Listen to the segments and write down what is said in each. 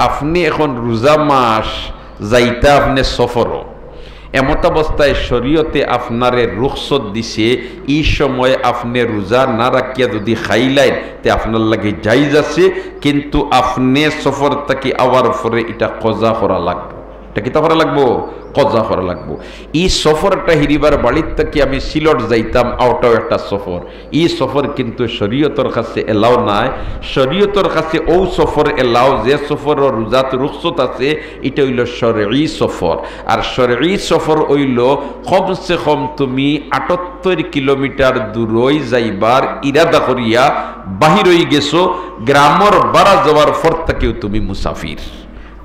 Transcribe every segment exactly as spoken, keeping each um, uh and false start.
আপনে এখন রোজা মাস যাইতা আপনে সফরো, এমতাবস্থায় শরীয়তে আপনারে রুখসত দিছে, ই সময় আপনে রোজা না রাখিয়া যুদি খাইলাইন, তে আপনার লাগি জায়েজ আছে, কিন্তু আপনে সফর থাকি আওয়ার পরে ইটা কজা করা লাগবো। ইটা কিতা করা লাগবো? কজা করা লাগবো। ই সফরটা হিরিবার বাড়ির থাকি আমি সিলট যাইতাম, অটাও একটা সফর। ই সফর কিন্তু শরীয়তর কাছে allow নাই। শরীয়তর কাছে অউ সফর allow, যে সফরর রোজাত রুখসত আছে, ইটা অইলো শরঈ সফর। আর শরঈ সফর অইলো কমসে কম তুমি আটাত্তর কিলোমিটার দূরই যাইবার ইরাদা করিয়া বাহির অই গেছো, গ্রামর বারা যাওয়ার পর থাকিউ তুমি মুসাফির।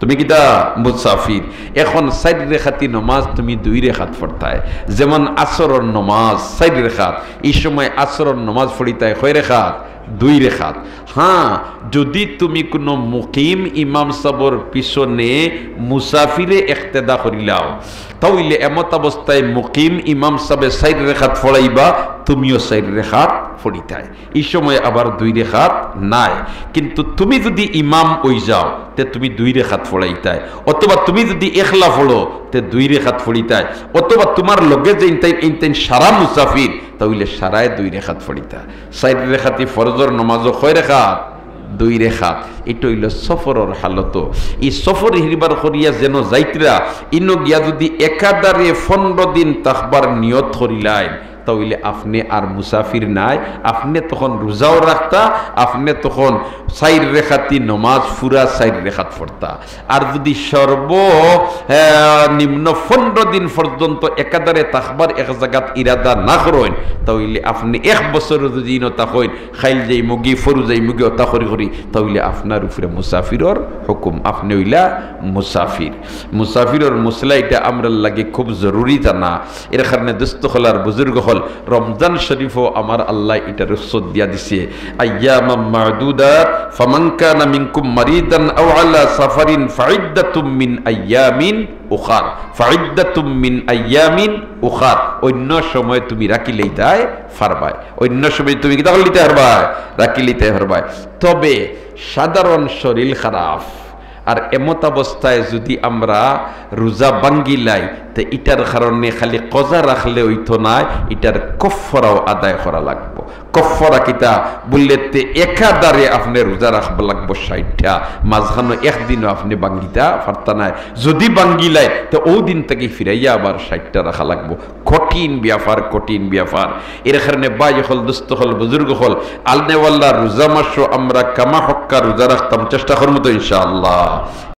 তুমি কিতা? মুসাফির। এখন চাইর রেখাতি নমাজ তুমি দুই রেখাত পড়তায়, যেমন আসরর নমাজ চাইর রেখাত, ই সময় আসরর নমাজ পড়িতায় কয় রেখাত? দুই রেখাত। হ্যাঁ, যুদি তুমি কুনু মুকিম ইমাম সাবর পিছনে মুসাফিরে ইক্তেদা করিলাও, তা অইলে এমতাবস্থায় মুকিম ইমাম সাবে চাইর রেখাত পড়াইবা, তুমিও চাইর রেখাত পড়িতায়। ই সময় আবার দুই রেখাত নাই। কিন্তু তুমি যুদি ইমাম অই যাও, তে তুমি দুই রেখাত পড়াইতায়, অথবা তুমি যুদি একলা পড়ো, তে দুই রেখাত পড়িতায়, অথবা তুমার লগে যেইনতাইন এইনতাইন সারা মুসাফির, তা অইলে সারায় দুই রেখাত পড়িতা। চাইর রেখাতি ফরজর নমাজও কয় রেখাত? দুই রেখাত। ইটা অইলো সফরর হালত। ই সফর হিরিবার করিয়া যেন যাইতরা, ইনো গিয়া যুদি একাধারে পনরো দিন থাকবার নিয়ত করিলাইন, তা অইলে আপনে আর মুসাফির নায়, আপনে তখন রোজাও রাখতা, আপনে তখন চাইর রেখাতি নমাজ পুরা চাইর রেখাত পড়তা। আর যুদি সর্ব, আহ, নিম্ন পনরো দিন পর্যন্ত একাধারে থাকবার এক জাগাত ইরাদা না করইন, তা অইলে আপনে এক বছর যুদি ইনো থাকইন, খাইল যাইমুগি, ফরু যাইমুগি, অতা করি করি, তা অইলে আপনার উপরে মুসাফিরর হুকুম, আপনে অইলা মুসাফির। মুসাফিরর মসলা ইটা আমরার লাগি খুব জরুরি জানা। এর কারণে দোস্ত অকল আর বুজুর্গ অকল, রমজান শরীফও আমার আল্লায় ইটা রুখসত দিয়া দিছে, আইয়ামাম মাদুদাত, ফামান কানা মিনকুম মারিদান আও আলা সাফারিন ফাইদ্দাতুম মিন আইয়ামিন উখার, ফাইদ্দাতুম মিন আইয়ামিন উখার। অইন্য সময় তুমি রাখিলিতায় পারবায়, অইন্য সময় তুমি কিতা করিলিতায় পারবায়? রাখিলিতায় পারবায়। তবে সাধারণ শরীর খারাপ, আর এমতাবস্থায় যুদি আমরা রোজা ভাঙ্গিলাই, তে ইটার কারণে খালি কজা রাখলে অইতো নায়, ইটার কফফারাও আদায় করা লাগবো। কফফারা কিতা বুললে, তে একাধারে আপনে রোজা রাখবা লাগবো ষাইটটা, মাঝখানো একদিনও আপনে ভাঙ্গিতা পারতা নায়। যুদি ভাঙ্গিলাই, তে অউ দিন থাকি ফিরাইয়া আবার ষাইটটা রাখা লাগবো। কঠিন ব্যাপার, কঠিন ব্যাপার। এর কারণে ভাই অকল, দোস্ত অকল, বুজুর্গ অকল, আল্লাহওয়ালা রোজা মাসও আমরা কামা হক্কা রোজা রাখতাম, চেষ্টা করমু তো ইনশাআল্লাহ।